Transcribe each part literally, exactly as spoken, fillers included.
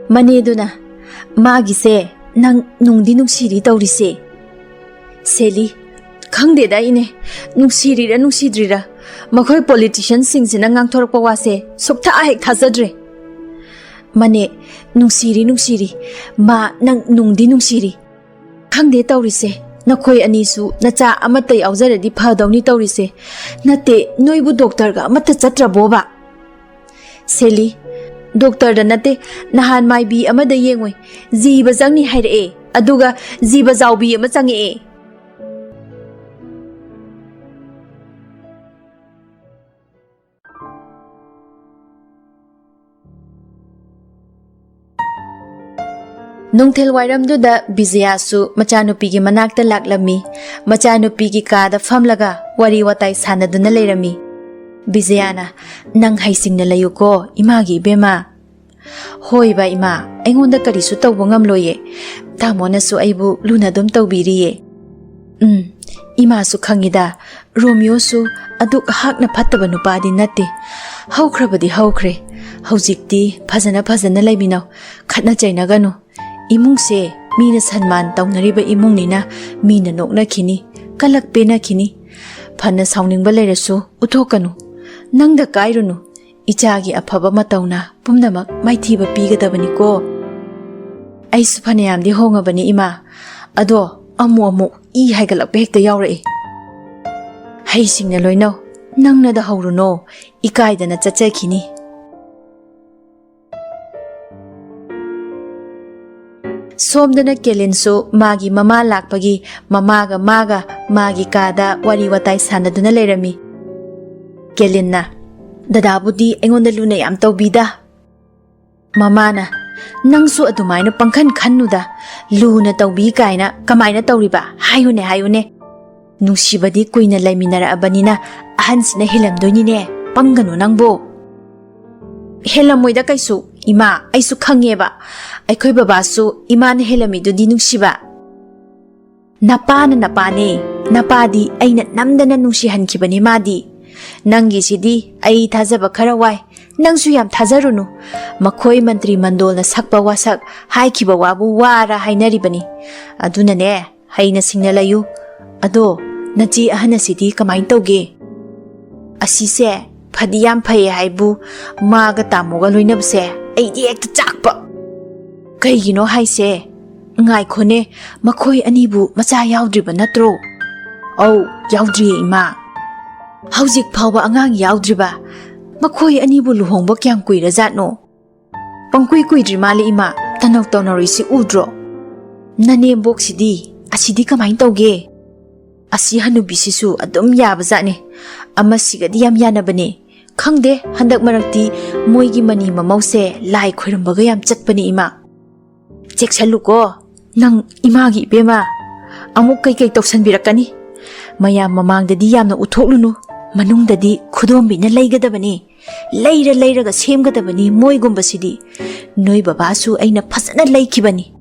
ꯃꯅꯦꯗꯨꯅ, "ꯃꯥꯒꯤꯁꯦ ꯅꯪ ꯅꯨꯡꯗꯤ ꯅꯨꯡꯁꯤꯔꯤ ꯇꯧꯔꯤꯁꯦ꯫" ꯁꯦꯂꯤ, "ꯈꯪꯗꯦꯗ ꯏꯅꯦ, ꯅꯨꯡꯁꯤꯔꯤꯔ ꯅꯨꯡꯁꯤꯗ꯭ꯔꯤꯔ, ꯃꯈꯣꯏ ꯄꯣꯂꯤꯇꯤꯁꯤꯌꯟꯁꯤꯡꯁꯤꯅ ꯉꯥꯡꯊꯣꯔꯛꯄ ꯋꯥꯁꯦ ꯁꯨꯛꯊꯥ ꯍꯦꯛ ꯊꯥꯖꯗ꯭ꯔꯦ꯫" ꯃꯅꯦ, "ꯅꯨꯡꯁꯤꯔꯤ ꯅꯨꯡꯁꯤꯔꯤ, ꯃꯥ ꯅꯪ ꯅꯨꯡꯗꯤ ꯅꯨꯡꯁꯤꯔꯤ꯫ ꯈꯪꯗꯦ ꯇꯧꯔꯤꯁꯦ, ꯅꯈꯣꯏ ꯑꯅꯤꯁꯨ ꯅꯆꯥ ꯑꯃꯠꯇ ꯌꯥꯎꯖꯔꯗꯤ ꯐꯗꯧꯅꯤ ꯇꯧꯔꯤꯁꯦ꯫ ꯅꯠꯇꯦ, ꯅꯣꯏꯕꯨ ꯗꯣꯛꯇꯔꯒ ꯑꯃꯠꯇ ꯆꯠꯇ꯭ꯔꯕꯣꯕ?" ꯁꯦꯂꯤ, "ꯗꯣꯛꯇꯔꯗ ꯅꯠꯇꯦ, ꯅꯍꯥꯟ ꯃꯥꯏꯕꯤ ꯑꯃꯗ ꯌꯦꯡꯉꯨꯏ, ꯖꯤꯕ ꯆꯪꯅꯤ ꯍꯥꯏꯔꯛꯑꯦ, ꯑꯗꯨꯒ ꯖꯤꯕ ꯆꯥꯎꯕꯤ ꯑꯃ ꯆꯪꯉꯛꯑꯦ꯫" ꯅꯨꯡꯊꯤꯜ ꯋꯥꯏꯔꯝꯗꯨꯗ ꯕꯤꯖꯌꯥꯁꯨ ꯃꯆꯥꯅꯨꯄꯤꯒꯤ ꯃꯅꯥꯛꯇ ꯂꯥꯛꯂꯝꯃꯤ꯫ ꯃꯆꯥꯅꯨꯄꯤꯒꯤ ꯀꯥꯗ ꯐꯝꯂꯒ ꯋꯥꯔꯤ ꯋꯥꯇꯥꯏ ꯁꯥꯟꯅꯗꯨꯅ ꯂꯩꯔꯝꯃꯤ꯫ ꯕꯤꯖꯌꯥꯅ, "ꯅꯪ ꯍꯩꯁꯤꯡꯅ ꯂꯩꯌꯨꯀꯣ, ꯏꯃꯥꯒꯤ ꯏꯕꯦꯝꯃ꯫" "ꯍꯣꯏꯕ ꯏꯃꯥ, ꯑꯩꯉꯣꯟꯗ ꯀꯔꯤꯁꯨ ꯇꯧꯕ ꯉꯝꯂꯣꯏꯌꯦ꯫ ꯇꯥꯃꯣꯅꯁꯨ ꯑꯩꯕꯨ ꯂꯨꯅ ꯑꯗꯨꯝ ꯇꯧꯕꯤꯔꯤꯌꯦ꯫" "ꯎꯝ, ꯏꯃꯥꯁꯨ ꯈꯪꯉꯤꯗ, ꯔꯣꯃꯤꯌꯣꯁꯨ ꯑꯗꯨꯛ ꯍꯥꯛꯅ ꯐꯠꯇꯕ ꯅꯨꯄꯥꯗꯤ ꯅꯠꯇꯦ꯫ ꯍꯧꯈ꯭ꯔꯕꯗꯤ ꯍꯧꯈ꯭ꯔꯦ꯫ ꯍꯧꯖꯤꯛꯇꯤ ꯐꯖꯅ ꯐꯖꯅ ꯂꯩꯃꯤꯟꯅꯧ, ꯈꯠꯅ ꯆꯩꯅꯒꯅꯨ꯫ ꯏꯃꯨꯡꯁꯦ ꯃꯤꯅ ꯁꯟꯃꯥꯟ ꯇꯧꯅꯔꯤꯕ ꯏꯃꯨꯡꯅꯤꯅ ꯃꯤꯅ ꯅꯣꯛꯅꯈꯤꯅꯤ, ꯀꯂꯛ ꯄꯦꯟꯅꯈꯤꯅꯤ꯫ ꯐꯅ ꯁꯥꯎꯅꯤꯡꯕ ꯂꯩꯔꯁꯨ ꯎꯠꯊꯣꯛꯀꯅꯨ꯫ ꯅꯪꯗ ꯀꯥꯏꯔꯨꯅꯨ꯫ ꯏꯆꯥꯒꯤ ꯑꯐꯕ ꯃꯇꯧꯅ ꯄꯨꯝꯅꯃꯛ ꯃꯥꯏꯊꯤꯕ ꯄꯤꯒꯗꯕꯅꯤꯀꯣ꯫" "ꯑꯩꯁꯨ ꯐꯅꯌꯥꯝꯗꯤ ꯍꯣꯡꯉꯕꯅꯤ ꯏꯃꯥ, ꯑꯗꯣ ꯑꯃꯨꯛ ꯑꯃꯨꯛ ꯏ ꯍꯥꯏꯒꯠꯂꯛꯄ ꯍꯦꯛꯇ ꯌꯥꯎꯔꯛꯏ꯫" "ꯍꯩꯁꯤꯡꯅ ꯂꯣꯏꯅꯧ, ꯅꯪꯅꯗ ꯍꯧꯔꯨꯅꯣ, ꯏꯀꯥꯏꯗꯅ ꯆꯠꯆꯈꯤꯅꯤ꯫" ꯁꯣꯝꯗꯅ ꯀꯦꯂꯤꯟꯁꯨ ꯃꯥꯒꯤ ꯃꯃꯥ ꯂꯥꯛꯄꯒꯤ ꯃꯃꯥꯒ ꯃꯥꯒ ꯃꯥꯒꯤ ꯀꯥꯗ ꯋꯥꯔꯤ ꯋꯥꯇꯥꯏ ꯁꯥꯟꯅꯗꯨꯅ ꯂꯩꯔꯝꯃꯤ꯫ ꯀꯦꯂꯤꯟꯅ, "ꯗꯗꯥꯕꯨꯗꯤ ꯑꯩꯉꯣꯟꯗ ꯂꯨꯅ ꯌꯥꯝ ꯇꯧꯕꯤꯗ꯫" ꯃꯃꯥꯅ, "ꯅꯪꯁꯨ ꯑꯗꯨꯃꯥꯏꯅ ꯄꯪꯈꯟ ꯈꯟꯅꯨꯗ, ꯂꯨꯅ ꯇꯧꯕꯤ ꯀꯥꯏꯅ ꯀꯃꯥꯏꯅ ꯇꯧꯔꯤꯕ? ꯍꯥꯏꯌꯨꯅꯦ, ꯍꯥꯏꯌꯨꯅꯦ꯫ ꯅꯨꯡꯁꯤꯕꯗꯤ ꯀꯨꯏꯅ ꯂꯩꯃꯤꯟꯅꯔꯛꯑꯕꯅꯤꯅ ꯑꯍꯟꯁꯤꯅ ꯍꯦꯜꯂꯝꯗꯣꯏꯅꯤꯅꯦ, ꯄꯪꯒꯅꯨ ꯅꯪꯕꯨ꯫" "ꯍꯦꯜꯂꯝꯃꯣꯏꯗ ꯀꯩꯁꯨ, ꯏꯃꯥ, ꯑꯩꯁꯨ ꯈꯪꯉꯦꯕ꯫ ꯑꯩꯈꯣꯏ ꯕꯕꯥꯁꯨ ꯏꯃꯥꯅ ꯍꯦꯜꯂꯝꯃꯤꯗꯨꯗꯤ ꯅꯨꯡꯁꯤꯕ꯫" "ꯅꯄꯥꯅ ꯅꯄꯥꯅꯦ, ꯅꯄꯥꯗꯤ ꯑꯩꯅ ꯅꯝꯗꯅ ꯅꯨꯡꯁꯤꯍꯟꯈꯤꯕꯅꯦ ꯃꯥꯗꯤ꯫ ꯅꯪꯒꯤꯁꯤꯗꯤ ꯑꯩ ꯊꯥꯖꯕ ꯈꯔ ꯋꯥꯏ, ꯅꯪꯁꯨ ꯌꯥꯝ ꯊꯥꯖꯔꯨꯅꯨ꯫ ꯃꯈꯣꯏ ꯃꯟꯇ꯭ꯔꯤ ꯃꯟꯗꯣꯜꯅ ꯁꯛꯄ ꯋꯥꯁꯛ, ꯍꯥꯏꯈꯤꯕ ꯋꯥꯕꯨ ꯋꯥꯔ ꯍꯥꯏꯅꯔꯤꯕꯅꯤ꯫ ꯑꯗꯨꯅꯅꯦ, ꯍꯩꯅ ꯁꯤꯡꯅ ꯂꯩꯌꯨ꯫ ꯑꯗꯣ ꯅꯆꯦ ꯑꯍꯟ ꯑꯁꯤꯗꯤ ꯀꯃꯥꯏꯅ ꯇꯧꯒꯦ? ꯑꯁꯤꯁꯦ ꯐꯗꯤ ꯌꯥꯝ ꯐꯩ ꯍꯥꯏꯕꯨ, ꯃꯥꯒ ꯇꯥꯃꯣꯒ ꯂꯣꯏꯅꯕꯁꯦ ꯑꯩꯗꯤ ꯍꯦꯛꯇ ꯆꯥꯛꯄ꯫ ꯀꯩꯒꯤꯅꯣ ꯍꯥꯏꯁꯦ? ꯉꯥꯏꯈꯣꯅꯦ, ꯃꯈꯣꯏ ꯑꯅꯤꯕꯨ ꯃꯆꯥ ꯌꯥꯎꯗ꯭ꯔꯤꯕ ꯅꯠꯇ꯭ꯔꯣ? ꯑꯧ, ꯌꯥꯎꯗ꯭ꯔꯤꯌꯦ ꯏꯃꯥ꯫ ꯍꯧꯖꯤꯛ ꯐꯥꯎꯕ ꯑꯉꯥꯡ ꯌꯥꯎꯗ꯭ꯔꯤꯕ? ꯃꯈꯣꯏ ꯑꯅꯤꯕꯨ ꯂꯨꯍꯣꯡꯕ ꯀꯌꯥꯝ ꯀꯨꯏꯔꯖꯥꯠꯅꯣ? ꯄꯪꯀꯨꯏ ꯀꯨꯏꯗ꯭ꯔꯤ ꯃꯥꯜꯂꯦ ꯏꯃꯥ, ꯇꯅꯧ ꯇꯧꯅꯔꯨꯏꯁꯤ ꯎꯗ꯭ꯔꯣ? ꯅꯅꯦꯝꯕꯣꯛꯁꯤꯗꯤ, ꯑꯁꯤꯗꯤ ꯀꯃꯥꯏꯅ ꯇꯧꯒꯦ? ꯑꯁꯤ ꯍꯅꯨꯕꯤꯁꯤꯁꯨ ꯑꯗꯨꯝ ꯌꯥꯕꯖꯥꯠꯅꯤ꯫ ꯑꯃꯁꯤꯒꯗꯤ ꯌꯥꯝ ꯌꯥꯅꯕꯅꯦ꯫ ꯈꯪꯗꯦ, ꯍꯟꯗꯛ ꯃꯔꯛꯇꯤ ꯃꯣꯏꯒꯤ ꯃꯅꯤ ꯃꯃꯧꯁꯦ ꯂꯥꯏ ꯈꯣꯏꯔꯝꯕꯒ ꯌꯥꯝ ꯆꯠꯄꯅꯦ ꯏꯃꯥ꯫ ꯆꯦꯛꯁꯜꯂꯨꯀꯣ, ꯅꯪ ꯏꯃꯥꯒꯤ ꯏꯕꯦꯝꯃ꯫ ꯑꯃꯨꯛ ꯀꯩꯀꯩ ꯇꯧꯁꯟꯕꯤꯔꯛꯀꯅꯤ? ꯃꯌꯥꯝ ꯃꯃꯥꯡꯗꯗꯤ ꯌꯥꯝꯅ ꯎꯠꯊꯣꯛꯂꯨꯅꯨ, ꯃꯅꯨꯡꯗꯗꯤ ꯈꯨꯗꯣꯝꯕꯤꯅ ꯂꯩꯒꯗꯕꯅꯤ꯫ ꯂꯩꯔ ꯂꯩꯔꯒ ꯁꯦꯝꯒꯗꯕꯅꯤ ꯃꯣꯏꯒꯨꯝꯕꯁꯤꯗꯤ꯫ ꯅꯣꯏ ꯕꯕꯥꯁꯨ ꯑꯩꯅ ꯐꯖꯅ ꯂꯩꯈꯤꯕꯅꯤ꯫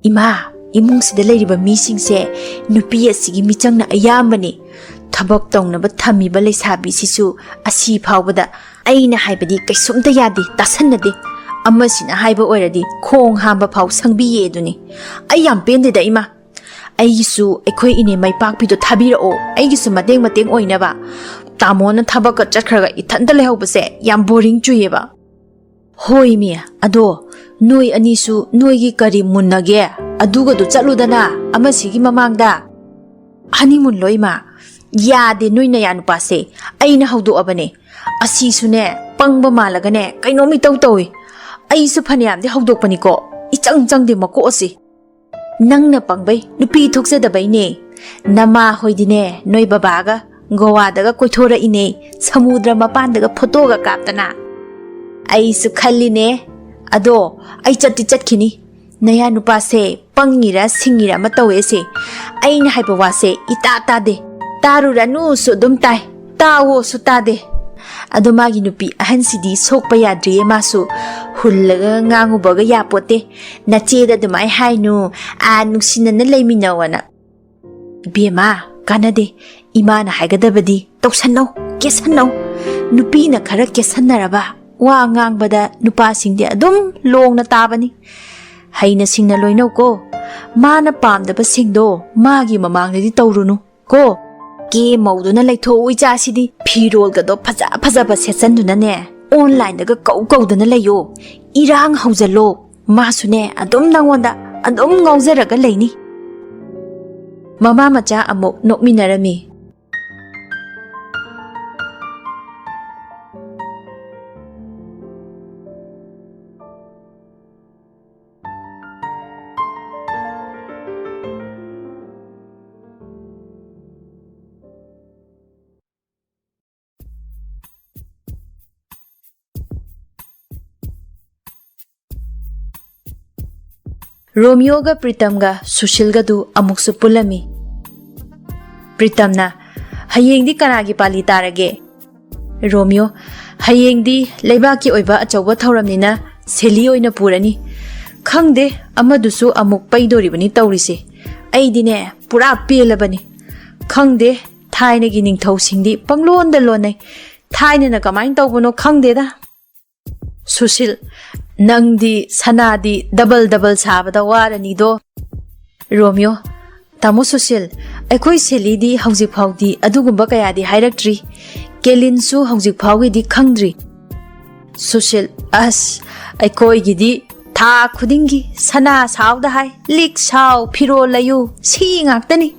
ꯏꯃꯥ, ꯏꯃꯨꯡꯁꯤꯗ ꯂꯩꯔꯤꯕ ꯃꯤꯁꯤꯡꯁꯦ ꯅꯨꯄꯤ ꯑꯁꯤꯒꯤ ꯃꯤꯆꯪꯅ ꯑꯌꯥꯝꯕꯅꯤ꯫ ꯊꯕꯛ ꯇꯧꯅꯕ ꯊꯝꯃꯤꯕ ꯂꯩꯁꯥꯕꯤꯁꯤꯁꯨ ꯑꯁꯤ ꯐꯥꯎꯕꯗ ꯑꯩꯅ ꯍꯥꯏꯕꯗꯤ ꯀꯩꯁꯨꯝꯇ ꯌꯥꯗꯦ, ꯇꯥꯁꯟꯅꯗꯦ꯫ ꯑꯃꯁꯤꯅ ꯍꯥꯏꯕ ꯑꯣꯏꯔꯗꯤ ꯈꯣꯡ ꯍꯥꯝꯕ ꯐꯥꯎ ꯁꯪꯕꯤꯌꯦ ꯑꯗꯨꯅꯤ꯫ ꯑꯩ ꯌꯥꯝ ꯄꯦꯟꯗꯦꯗ ꯏꯃꯥ꯫ ꯑꯩꯒꯤꯁꯨ ꯑꯩꯈꯣꯏ ꯏꯅꯦ ꯃꯩꯄꯥꯛꯄꯤꯗꯣ ꯊꯥꯕꯤꯔꯛꯑꯣ, ꯑꯩꯒꯤꯁꯨ ꯃꯇꯦꯡ ꯃꯇꯦꯡ ꯑꯣꯏꯅꯕ꯫ ꯇꯥꯃꯣꯅ ꯊꯕꯛꯀ ꯆꯠꯈ꯭ꯔꯒ ꯏꯊꯟꯇ ꯂꯩꯍꯧꯕꯁꯦ ꯌꯥꯝ ꯕꯣꯔꯤꯡ ꯆꯨꯏꯌꯦꯕ꯫ ꯍꯣꯏꯃꯤ, ꯑꯗꯣ ꯅꯣꯏ ꯑꯅꯤꯁꯨ ꯅꯣꯏꯒꯤ ꯀꯔꯤ ꯃꯨꯟꯅꯒꯦ? ꯑꯗꯨꯒꯗꯨ ꯆꯠꯂꯨꯗꯅ ꯑꯃꯁꯤꯒꯤ ꯃꯃꯥꯡꯗ꯫ ꯍꯅꯤꯃꯨꯟꯂꯣ ꯏꯃꯥ? ꯌꯥꯗꯦ, ꯅꯣꯏ ꯅꯌꯥ ꯅꯨꯄꯥꯁꯦ꯫ ꯑꯩꯅ ꯍꯧꯗꯣꯛꯑꯕꯅꯦ꯫ ꯑꯁꯤꯁꯨꯅꯦ, ꯄꯪꯕ ꯃꯥꯜꯂꯒꯅꯦ, ꯀꯩꯅꯣꯝ ꯏꯇꯧ ꯇꯧꯏ꯫ ꯑꯩꯁꯨ ꯐꯅꯌꯥꯝꯗꯤ ꯍꯧꯗꯣꯛꯄꯅꯤꯀꯣ, ꯏꯆꯪ ꯆꯪꯗꯦ ꯃꯀꯣꯛ ꯑꯁꯤ꯫ ꯅꯪꯅ ꯄꯪꯕꯩ, ꯅꯨꯄꯤ ꯊꯣꯛꯆꯗꯕꯩꯅꯦ꯫ ꯅꯃꯥ ꯍꯣꯏꯗꯤꯅꯦ, ꯅꯣꯏ ꯕꯕꯥꯒ ꯒꯣꯋꯥꯗꯒ ꯀꯣꯏꯊꯣꯔꯛꯏꯅꯦ, ꯁꯃꯨꯗ꯭ꯔ ꯃꯄꯥꯟꯗꯒ ꯐꯣꯇꯣꯒ ꯀꯥꯞꯇꯅ꯫ ꯑꯩꯁꯨ ꯈꯜꯂꯤꯅꯦ꯫ ꯑꯗꯣ ꯑꯩ ꯆꯠꯇꯤ ꯆꯠꯈꯤꯅꯤ꯫ ꯅꯌꯥ ꯅꯨꯄꯥꯁꯦ ꯄꯪꯉꯤꯔ ꯁꯤꯡꯉꯤꯔ ꯑꯃ ꯇꯧꯋꯦꯁꯦ꯫ ꯑꯩꯅ ꯍꯥꯏꯕ ꯋꯥꯁꯦ ꯏꯇꯥ ꯇꯥꯗꯦ꯫ ꯇꯥꯔꯨꯔꯅꯨꯁꯨ ꯑꯗꯨꯝ ꯇꯥꯏ, ꯇꯥꯋꯣꯁꯨ ꯇꯥꯗꯦ꯫ ꯑꯗꯣ ꯃꯥꯒꯤ ꯅꯨꯄꯤ ꯑꯍꯟꯁꯤꯗꯤ ꯁꯣꯛꯄ ꯌꯥꯗ꯭ꯔꯤꯌꯦ, ꯃꯥꯁꯨ ꯍꯨꯜꯂꯒ ꯉꯥꯡꯉꯨꯕꯒ ꯌꯥꯄꯣꯠꯇꯦ꯫ ꯅꯆꯦꯗ ꯑꯗꯨꯃꯥꯏ ꯍꯥꯏꯅꯨ, ꯑꯥ, ꯅꯨꯡꯁꯤꯅꯅ ꯂꯩꯃꯤꯟꯅꯧꯑꯅ꯫ ꯏꯕꯦꯝꯃ, ꯀꯥꯟꯅꯗꯦ꯫ ꯏꯃꯥꯅ ꯍꯥꯏꯒꯗꯕꯗꯤ ꯇꯧꯁꯟꯅꯧ, ꯀꯦꯁꯟꯅꯧ꯫ ꯅꯨꯄꯤꯅ ꯈꯔ ꯀꯦꯁꯟꯅꯔꯕ ꯋꯥ ꯉꯥꯡꯕꯗ ꯅꯨꯄꯥꯁꯤꯡꯗꯤ ꯑꯗꯨꯝ ꯂꯣꯡꯅ ꯇꯥꯕꯅꯤ꯫ ꯍꯩꯅ ꯁꯤꯡꯅ ꯂꯣꯏꯅꯧꯀꯣ꯫ ꯃꯥꯅ ꯄꯥꯝꯗꯕꯁꯤꯡꯗꯣ ꯃꯥꯒꯤ ꯃꯃꯥꯡꯗꯗꯤ ꯇꯧꯔꯨꯅꯨ ꯀꯣ꯫ ꯀꯦ ꯃꯧꯗꯨꯅ ꯂꯩꯊꯣꯛꯎ ꯏꯆꯥꯁꯤꯗꯤ꯫ ꯐꯤꯔꯣꯜꯒꯗꯣ ꯐꯖ ꯐꯖꯕ ꯁꯦꯠꯆꯟꯗꯨꯅꯅꯦ, ꯑꯣꯟꯂꯥꯏꯟꯗꯒ ꯀꯧ ꯀꯧꯗꯅ ꯂꯩꯌꯣ꯫ ꯏꯔꯥꯡ ꯍꯧꯖꯜꯂꯣ꯫ ꯃꯥꯁꯨꯅꯦ ꯑꯗꯨꯝ ꯅꯪꯉꯣꯟꯗ ꯑꯗꯨꯝ ꯉꯥꯎꯖꯔꯒ ꯂꯩꯅꯤ꯫ ꯃꯃꯥ ꯃꯆꯥ ꯑꯃꯨꯛ ꯅꯣꯛꯃꯤꯟꯅꯔꯝꯃꯤ꯫ ꯔꯣꯃꯤꯌꯣꯒ ꯄ꯭ꯔꯤꯇꯝꯒ ꯁꯨꯁꯤꯜꯒꯗꯨ ꯑꯃꯨꯛꯁꯨ ꯄꯨꯜꯂꯝꯃꯤ꯫ ꯄ꯭ꯔꯤꯇꯝꯅ, "ꯍꯌꯦꯡꯗꯤ ꯀꯅꯥꯒꯤ ꯄꯥꯂꯤ ꯇꯥꯔꯒꯦ?" ꯔꯣꯃꯤꯌꯣ, "ꯍꯌꯦꯡꯗꯤ ꯂꯩꯕꯥꯛꯀꯤ ꯑꯣꯏꯕ ꯑꯆꯧꯕ ꯊꯧꯔꯝꯅꯤꯅ ꯁꯦꯂꯤ ꯑꯣꯏꯅ ꯄꯨꯔꯅꯤ꯫ ꯈꯪꯗꯦ, ꯑꯃꯗꯨꯁꯨ ꯑꯃꯨꯛ ꯄꯩꯗꯣꯔꯤꯕꯅꯤ ꯇꯧꯔꯤꯁꯦ꯫ ꯑꯩꯗꯤꯅꯦ, ꯄꯨꯔꯥ ꯄꯦꯜꯂꯕꯅꯤ꯫ ꯈꯪꯗꯦ, ꯊꯥꯏꯅꯒꯤ ꯅꯤꯡꯊꯧꯁꯤꯡꯗꯤ ꯄꯪꯂꯣꯟꯗ ꯂꯣꯟꯅꯩ꯫ ꯊꯥꯏꯅꯅ ꯀꯃꯥꯏꯅ ꯇꯧꯕꯅꯣ ꯈꯪꯗꯦꯗ꯫" ꯁꯨꯁꯤꯜ, "ꯅꯪꯗꯤ ꯁꯅꯥꯗꯤ ꯗꯕꯜ ꯗꯕꯜ ꯁꯥꯕꯗ ꯋꯥꯔꯅꯤꯗꯣ꯫" ꯔꯣꯃꯤꯌꯣ, "ꯇꯥꯃꯣ ꯁꯨꯁꯤꯜ, ꯑꯩꯈꯣꯏ ꯁꯦꯂꯤꯗꯤ ꯍꯧꯖꯤꯛ ꯐꯥꯎꯗꯤ ꯑꯗꯨꯒꯨꯝꯕ ꯀꯌꯥꯗꯤ ꯍꯥꯏꯔꯛꯇ꯭ꯔꯤ꯫ ꯀꯦꯂꯤꯟꯁꯨ ꯍꯧꯖꯤꯛ ꯐꯥꯎꯒꯤꯗꯤ ꯈꯪꯗ꯭ꯔꯤ꯫" ꯁꯨꯁꯤꯜ, "ꯑꯁ, ꯑꯩꯈꯣꯏꯒꯤꯗꯤ ꯊꯥ ꯈꯨꯗꯤꯡꯒꯤ ꯁꯅꯥ ꯁꯥꯎꯗ ꯍꯥꯏ, ꯂꯤꯛ ꯁꯥꯎ, ꯐꯤꯔꯣꯜ ꯂꯩꯌꯨ, ꯁꯤ ꯉꯥꯛꯇꯅꯤ꯫"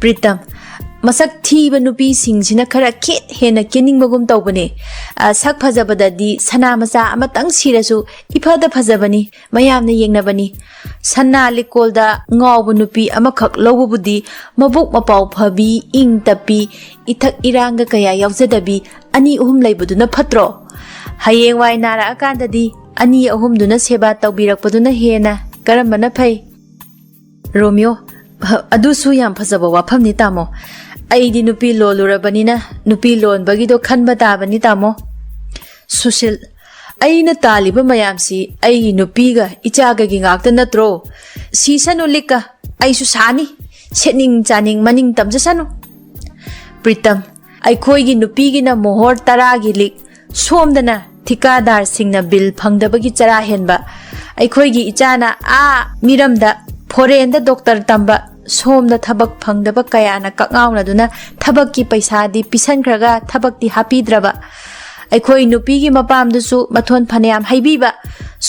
ꯄ꯭ꯔꯤꯇꯝ, "ꯃꯁꯛ ꯊꯤꯕ ꯅꯨꯄꯤꯁꯤꯡꯁꯤꯅ ꯈꯔ ꯈꯦꯠ ꯍꯦꯟꯅ ꯀꯦꯅꯤꯡꯕꯒꯨꯝ ꯇꯧꯕꯅꯦ꯫ ꯑ, ꯁꯛ ꯐꯖꯕꯗꯗꯤ ꯁꯅꯥ ꯃꯆꯥ ꯑꯃꯇꯪ ꯁꯤꯔꯁꯨ ꯏꯐꯗ ꯐꯖꯕꯅꯤ, ꯃꯌꯥꯝꯅ ꯌꯦꯡꯅꯕꯅꯤ꯫ ꯁꯅꯥ ꯂꯤꯀꯣꯜꯗ ꯉꯥꯎꯕ ꯅꯨꯄꯤ ꯑꯃꯈꯛ ꯂꯧꯕꯕꯨꯗꯤ ꯃꯕꯨꯛ ꯃꯄꯥꯎ ꯐꯕꯤ, ꯏꯪ ꯇꯞꯄꯤ, ꯏꯊꯛ ꯏꯔꯥꯡꯒ ꯀꯌꯥ ꯌꯥꯎꯖꯗꯕꯤ ꯑꯅꯤ ꯑꯍꯨꯝ ꯂꯩꯕꯗꯨꯅ ꯐꯠꯇ꯭ꯔꯣ? ꯍꯌꯦꯡꯋꯥꯏ ꯅꯥꯔꯛꯑꯀꯥꯟꯗꯗꯤ ꯑꯅꯤ ꯑꯍꯨꯝꯗꯨꯅ ꯁꯦꯕꯥ ꯇꯧꯕꯤꯔꯛꯄꯗꯨꯅ ꯍꯦꯟꯅ ꯀꯔꯝꯕꯅ ꯐꯩ?" ꯔꯣꯃꯤꯌꯣ, "ꯍ, ꯑꯗꯨꯁꯨ ꯌꯥꯝ ꯐꯖꯕ ꯋꯥꯐꯝꯅꯤ ꯇꯥꯃꯣ꯫ ꯑꯩꯗꯤ ꯅꯨꯄꯤ ꯂꯣꯜꯂꯨꯔꯕꯅꯤꯅ ꯅꯨꯄꯤ ꯂꯣꯟꯕꯒꯤꯗꯣ ꯈꯟꯕ ꯇꯥꯕꯅꯤ ꯇꯥꯃꯣ꯫" ꯁꯨꯁꯤꯜ, "ꯑꯩꯅ ꯇꯥꯜꯂꯤꯕ ꯃꯌꯥꯝꯁꯤ ꯑꯩꯒꯤ ꯅꯨꯄꯤꯒ ꯏꯆꯥꯒꯒꯤ ꯉꯥꯛꯇ ꯅꯠꯇ꯭ꯔꯣ? ꯁꯤꯁꯅꯨ ꯂꯤꯛꯀ, ꯑꯩꯁꯨ ꯁꯥꯅꯤ꯫ ꯁꯦꯠꯅꯤꯡ ꯆꯥꯅꯤꯡ ꯃꯅꯤꯡ ꯇꯝꯖꯁꯅꯨ꯫" ꯄ꯭ꯔꯤꯇꯝ, ꯑꯩꯈꯣꯏꯒꯤ ꯅꯨꯄꯤꯒꯤꯅ ꯃꯣꯍꯣꯔ ꯇꯔꯥꯒꯤ ꯂꯤꯛ, ꯁꯣꯝꯗꯅ ꯊꯤꯀꯥꯗꯥꯔꯁꯤꯡꯅ ꯕꯤꯜ ꯐꯪꯗꯕꯒꯤ ꯆꯔꯥ ꯍꯦꯟꯕ, ꯑꯩꯈꯣꯏꯒꯤ ꯏꯆꯥꯅ ꯑꯥ ꯃꯤꯔꯝꯗ, ꯐꯣꯔꯦꯟꯗ ꯗꯣꯛꯇꯔ ꯇꯝꯕ, ꯁꯣꯝꯗ ꯊꯕꯛ ꯐꯪꯗꯕ ꯀꯌꯥꯅ ꯀꯛꯉꯥꯎꯅꯗꯨꯅ ꯊꯕꯛꯀꯤ ꯄꯩꯁꯥꯗꯤ ꯄꯤꯁꯟꯈ꯭ꯔꯒ ꯊꯕꯛꯇꯤ ꯍꯥꯞꯄꯤꯗ꯭ꯔꯕ, ꯑꯩꯈꯣꯏ ꯅꯨꯄꯤꯒꯤ ꯃꯄꯥꯝꯗꯨꯁꯨ ꯃꯊꯣꯟ ꯐꯅꯌꯥꯝ ꯍꯩꯕꯤꯕ,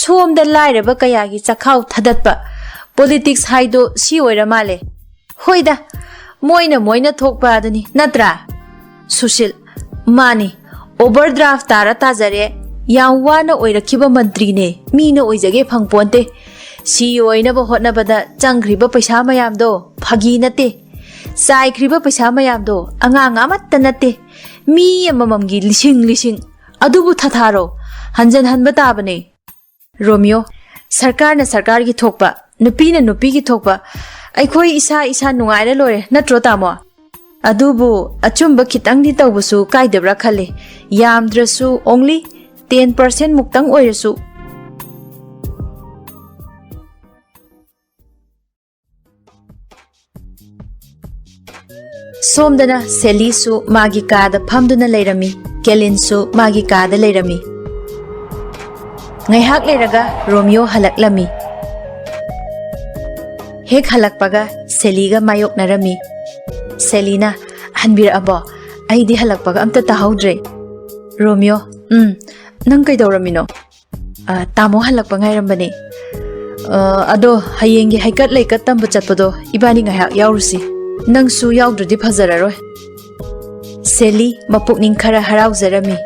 ꯁꯣꯝꯗ ꯂꯥꯏꯔꯕ ꯀꯌꯥꯒꯤ ꯆꯈꯥꯎ ꯊꯗꯠꯄ꯫ ꯄꯣꯂꯤꯇꯤꯛꯁ ꯍꯥꯏꯗꯣ ꯁꯤ ꯑꯣꯏꯔ ꯃꯥꯜꯂꯦ꯫ ꯍꯣꯏꯗ, ꯃꯣꯏꯅ ꯃꯣꯏꯅ ꯊꯣꯛꯄ ꯑꯗꯨꯅꯤ, ꯅꯠꯇ꯭ꯔꯥ? ꯁꯨꯁꯤꯜ, ꯃꯥꯅꯤ, ꯑꯣꯚꯔ ꯗ꯭ꯔꯥꯐ ꯇꯥꯔ ꯇꯥꯖꯔꯦ꯫ ꯌꯥꯝ ꯋꯥꯅ ꯑꯣꯏꯔꯛꯈꯤꯕ ꯃꯟꯇ꯭ꯔꯤꯅꯦ, ꯃꯤꯅ ꯑꯣꯏꯖꯒꯦ ꯐꯪꯄꯣꯟꯇꯦ꯫ ꯁꯤ ꯑꯣꯏꯅꯕ ꯍꯣꯠꯅꯕꯗ ꯆꯪꯈ꯭ꯔꯤꯕ ꯄꯩꯁꯥ ꯃꯌꯥꯝꯗꯣ ꯐꯥꯒꯤ ꯅꯠꯇꯦ꯫ ꯆꯥꯏꯈ꯭ꯔꯤꯕ ꯄꯩꯁꯥ ꯃꯌꯥꯝꯗꯣ ꯑꯉꯥꯡ ꯑꯃꯠꯇ ꯅꯠꯇꯦ꯫ ꯃꯤ ꯑꯃꯃꯝꯒꯤ ꯂꯤꯁꯤꯡ ꯂꯤꯁꯤꯡ꯫ ꯑꯗꯨꯕꯨ ꯊꯥꯊꯥꯔꯣ, ꯍꯟꯖꯟ ꯍꯟꯕ ꯇꯥꯕꯅꯦ꯫ ꯔꯣꯃꯤꯌꯣ, ꯁꯔꯀꯥꯔꯅ ꯁꯔꯀꯥꯔꯒꯤ ꯊꯣꯛꯄ, ꯅꯨꯄꯤꯅ ꯅꯨꯄꯤꯒꯤ ꯊꯣꯛꯄ, ꯑꯩꯈꯣꯏ ꯏꯁꯥ ꯏꯁꯥ ꯅꯨꯡꯉꯥꯏꯔ ꯂꯣꯏꯔꯦ, ꯅꯠꯇ꯭ꯔꯣ ꯇꯥꯃꯣ? ꯑꯗꯨꯕꯨ ꯑꯆꯨꯝꯕ ꯈꯤꯇꯪꯗꯤ ꯇꯧꯕꯁꯨ ꯀꯥꯏꯗꯕ꯭ꯔꯥ ꯈꯜꯂꯤ, ꯌꯥꯝꯗ꯭ꯔꯁꯨ only ten percent ꯃꯨꯛꯇꯪ ꯑꯣꯏꯔꯁꯨ꯫ ꯁꯣꯝꯗꯅ ꯁꯦꯂꯤꯁꯨ ꯃꯥꯒꯤ ꯀꯥꯗ ꯐꯝꯗꯨꯅ ꯂꯩꯔꯝꯃꯤ, ꯀꯦꯂꯤꯟꯁꯨ ꯃꯥꯒꯤ ꯀꯥꯗ ꯂꯩꯔꯝꯃꯤ꯫ ꯉꯥꯏꯍꯥꯛ ꯂꯩꯔꯒ ꯔꯣꯃꯤꯌꯣ ꯍꯜꯂꯛꯂꯝꯃꯤ꯫ ꯍꯦꯛ ꯍꯜꯂꯛꯄꯒ ꯁꯦꯂꯤꯒ ꯃꯥꯌꯣꯛꯅꯔꯝꯃꯤ꯫ ꯁꯦꯂꯤꯅ, "ꯍꯟꯕꯤꯔꯛꯑꯕꯣ? ꯑꯩꯗꯤ ꯍꯜꯂꯛꯄꯒ ꯑꯝꯇ ꯇꯥꯍꯧꯗ꯭ꯔꯦ꯫" ꯔꯣꯃꯤꯌꯣ, "ꯎꯝ, ꯅꯪ ꯀꯩꯗꯧꯔꯝꯃꯤꯅꯣ?" "ꯑ, ꯇꯥꯃꯣ ꯍꯜꯂꯛꯄ ꯉꯥꯏꯔꯝꯕꯅꯦ꯫ ꯑ, ꯑꯗꯣ ꯍꯌꯦꯡꯒꯤ ꯍꯩꯀꯠ ꯂꯩꯀꯠ ꯇꯝꯕ ꯆꯠꯄꯗꯣ ꯏꯕꯥꯅꯤ ꯉꯥꯏꯍꯥꯛ ꯌꯥꯎꯔꯨꯁꯤ꯫ ꯅꯪꯁꯨ ꯌꯥꯎꯗ꯭ꯔꯗꯤ ꯐꯖꯔꯔꯣꯏ꯫" ꯁꯦꯂꯤ ꯃꯄꯨꯛꯅꯤꯡ ꯈꯔ ꯍꯔꯥꯎꯖꯔꯝꯃꯤ꯫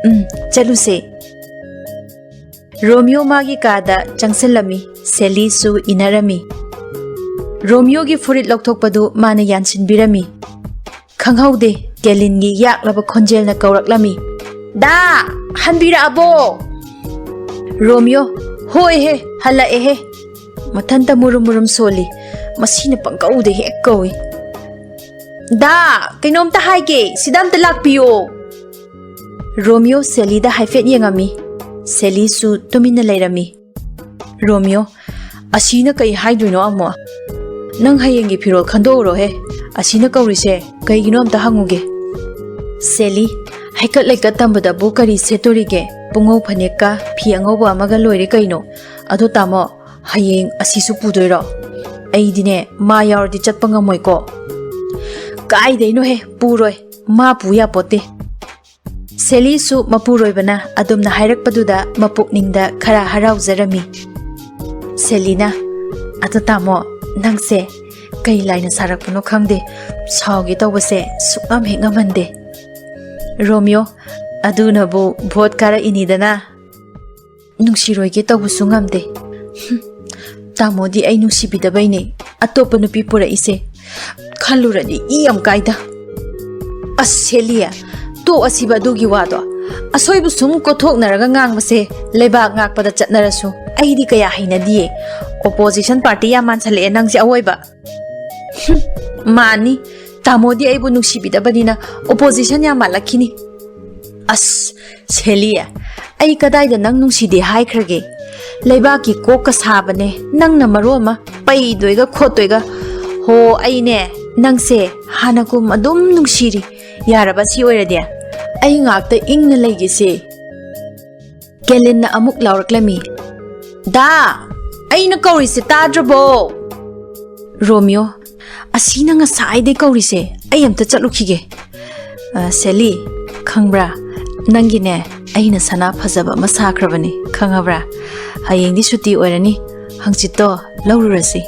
"ꯎꯝ, ꯆꯠꯂꯨꯁꯦ꯫" ꯔꯣꯃꯤꯌꯣ ꯃꯥꯒꯤ ꯀꯥꯗ ꯆꯪꯁꯤꯜꯂꯝꯃꯤ꯫ ꯁꯦꯂꯤꯁꯨ ꯏꯟꯅꯔꯝꯃꯤ꯫ ꯔꯣꯃꯤꯌꯣꯒꯤ ꯐꯨꯔꯤꯠ ꯂꯧꯊꯣꯛꯄꯗꯨ ꯃꯥꯅ ꯌꯥꯟꯁꯤꯟꯕꯤꯔꯝꯃꯤ꯫ ꯈꯪꯍꯧꯗꯦ, ꯀꯦꯂꯤꯟꯒꯤ ꯌꯥꯛꯂꯕ ꯈꯣꯟꯖꯦꯜꯅ ꯀꯧꯔꯛꯂꯝꯃꯤ, "ꯗꯥ, ꯍꯟꯕꯤꯔꯛꯑꯕꯣ?" ꯔꯣꯃꯤꯌꯣ, "ꯍꯣꯏꯍꯦ, ꯍꯜꯂꯛꯑꯦꯍꯦ꯫" ꯃꯊꯟꯇ ꯃꯨꯔꯨꯝ ꯃꯨꯔꯨꯝ ꯁꯣꯜꯂꯤ꯫ ꯃꯁꯤꯅ ꯄꯪꯀꯧꯗ ꯍꯦꯛ ꯀꯧꯏ꯫ "ꯗꯥ, ꯀꯩꯅꯣꯝꯇ ꯍꯥꯏꯒꯦ, ꯁꯤꯗ ꯑꯝꯇ ꯂꯥꯛꯄꯤꯌꯣ꯫" ꯔꯣꯃꯤꯌꯣ ꯁꯦꯂꯤꯗ ꯍꯥꯏꯐꯦꯠ ꯌꯦꯡꯉꯝꯃꯤ꯫ ꯁꯦꯂꯤꯁꯨ ꯇꯨꯃꯤꯟꯅ ꯂꯩꯔꯝꯃꯤ꯫ ꯔꯣꯃꯤꯌꯣ, "ꯑꯁꯤꯅ ꯀꯩ ꯍꯥꯏꯗꯣꯏꯅꯣ ꯑꯃꯨꯛ? ꯅꯪ ꯍꯌꯦꯡꯒꯤ ꯐꯤꯔꯣꯜ ꯈꯟꯗꯣꯛꯎꯔꯣꯍꯦ꯫ ꯑꯁꯤꯅ ꯀꯧꯔꯤꯁꯦ ꯀꯩꯒꯤꯅꯣ ꯑꯝꯇ ꯍꯪꯉꯨꯒꯦ꯫" ꯁꯦꯂꯤ, ꯍꯩꯀꯠ ꯂꯩꯀꯠ ꯇꯝꯕꯗꯕꯨ ꯀꯔꯤ ꯁꯦꯠꯇꯣꯔꯤꯒꯦ? ꯄꯨꯡꯉꯧ ꯐꯅꯦꯛꯀ ꯐꯤ ꯑꯉꯧꯕ ꯑꯃꯒ ꯂꯣꯏꯔꯦ ꯀꯩꯅꯣ꯫ ꯑꯗꯣ ꯇꯥꯃꯣ, ꯍꯌꯦꯡ ꯑꯁꯤꯁꯨ ꯄꯨꯗꯣꯏꯔꯣ? ꯑꯩꯗꯤꯅꯦ, ꯃꯥ ꯌꯥꯎꯔꯗꯤ ꯆꯠꯄ ꯉꯝꯃꯣꯏꯀꯣ꯫ ꯀꯥꯏꯗꯩꯅꯣꯍꯦ, ꯄꯨꯔꯣꯏ꯫ ꯃꯥ ꯄꯨ ꯌꯥꯄꯣꯠꯇꯦ꯫ ꯁꯦꯂꯤꯁꯨ ꯃꯄꯨꯔꯣꯏꯕꯅ ꯑꯗꯨꯝꯅ ꯍꯥꯏꯔꯛꯄꯗꯨꯗ ꯃꯄꯨꯛꯅꯤꯡꯗ ꯈꯔ ꯍꯔꯥꯎꯖꯔꯝꯃꯤ꯫ ꯁꯦꯂꯤꯅ, "ꯑꯗꯣ ꯇꯥꯃꯣ, ꯅꯪꯁꯦ ꯀꯩ ꯂꯥꯏꯅ ꯁꯥꯔꯛꯄꯅꯣ ꯈꯪꯗꯦ, ꯁꯥꯎꯒꯦ ꯇꯧꯕꯁꯦ ꯁꯨꯛꯉꯝ ꯍꯦꯛ ꯉꯝꯍꯟꯗꯦ꯫" ꯔꯣꯃꯤꯌꯣ, "ꯑꯗꯨꯅꯕꯨ ꯚꯣꯠ ꯀꯥꯔꯛꯏꯅꯤꯗꯅ꯫ ꯅꯨꯡꯁꯤꯔꯣꯏꯒꯦ ꯇꯧꯕꯁꯨ ꯉꯝꯗꯦ꯫ ꯍꯨꯝ, ꯇꯥꯃꯣꯗꯤ ꯑꯩ ꯅꯨꯡꯁꯤꯕꯤꯗꯕꯩꯅꯦ, ꯑꯇꯣꯞꯄ ꯅꯨꯄꯤ ꯄꯨꯔꯛꯏꯁꯦ꯫ ꯈꯜꯂꯨꯔꯗꯤ ꯏ ꯌꯥꯝ ꯀꯥꯏꯗ꯫" "ꯑꯁ ꯁꯦꯂꯤ, ꯇꯣꯛꯑꯁꯤꯕ ꯑꯗꯨꯒꯤ ꯋꯥꯗꯣ꯫ ꯑꯁꯣꯏꯕ ꯁꯨꯝ ꯀꯣꯠꯊꯣꯛꯅꯔꯒ ꯉꯥꯡꯕꯁꯦ ꯂꯩꯕꯥꯛ ꯉꯥꯛꯄꯗ ꯆꯠꯅꯔꯁꯨ ꯑꯩꯗꯤ ꯀꯌꯥ ꯍꯩꯅꯗꯤꯌꯦ꯫ ꯑꯣꯄꯣꯖꯤꯁꯟ ꯄꯥꯔꯇꯤ ꯌꯥꯝ ꯃꯥꯟꯁꯜꯂꯛꯑꯦ ꯅꯪꯁꯦ ꯑꯋꯣꯏꯕ꯫" "ꯍꯨꯝ, ꯃꯥꯅꯤ, ꯇꯥꯃꯣꯗꯤ ꯑꯩꯕꯨ ꯅꯨꯡꯁꯤꯕꯤꯗꯕꯅꯤꯅ ꯑꯣꯄꯣꯖꯤꯁꯟ ꯌꯥꯝ ꯃꯥꯜꯂꯛꯈꯤꯅꯤ꯫" "ꯑꯁ ꯁꯦꯂꯤ, ꯑꯩ ꯀꯗꯥꯏꯗ ꯅꯪ ꯅꯨꯡꯁꯤꯗꯦ ꯍꯥꯏꯈ꯭ꯔꯒꯦ? ꯂꯩꯕꯥꯛꯀꯤ ꯀꯣꯛꯀ ꯁꯥꯕꯅꯦ ꯅꯪꯅ ꯃꯔꯣꯟ ꯑꯃ, ꯄꯩꯗꯣꯏꯒ ꯈꯣꯠꯇꯣꯏꯒ꯫ ꯍꯣ, ꯑꯩꯅꯦ ꯅꯪꯁꯦ ꯍꯥꯟꯅꯒꯨꯝ ꯑꯗꯨꯝ ꯅꯨꯡꯁꯤꯔꯤ꯫ ꯌꯥꯔꯕ ꯁꯤ ꯑꯣꯏꯔꯗꯤ? ꯑꯩ ꯉꯥꯛꯇ ꯏꯪꯅ ꯂꯩꯒꯦꯁꯦ꯫" ꯀꯦꯂꯤꯟꯅ ꯑꯃꯨꯛ ꯂꯥꯎꯔꯛꯂꯝꯃꯤ, "ꯗꯥ, ꯑꯩꯅ ꯀꯧꯔꯤꯁꯦ ꯇꯥꯗ꯭ꯔꯕꯣ?" ꯔꯣꯃꯤꯌꯣ, "ꯑꯁꯤꯅ ꯉꯁꯥꯏꯗꯩ ꯀꯧꯔꯤꯁꯦ, ꯑꯩ ꯑꯝꯇ ꯆꯠꯂꯨꯈꯤꯒꯦ꯫" "ꯑ, ꯁꯦꯂꯤ, ꯈꯪꯕ꯭ꯔꯥ? ꯅꯪꯒꯤꯅꯦ, ꯑꯩꯅ ꯁꯅꯥ ꯐꯖꯕ ꯑꯃ ꯁꯥꯈ꯭ꯔꯕꯅꯤ, ꯈꯪꯉꯕ꯭ꯔꯥ? ꯍꯌꯦꯡꯗꯤ ꯁꯨꯇꯤ ꯑꯣꯏꯔꯅꯤ, ꯍꯪꯆꯤꯠꯇꯣ ꯂꯧꯔꯨꯔꯁꯤ꯫"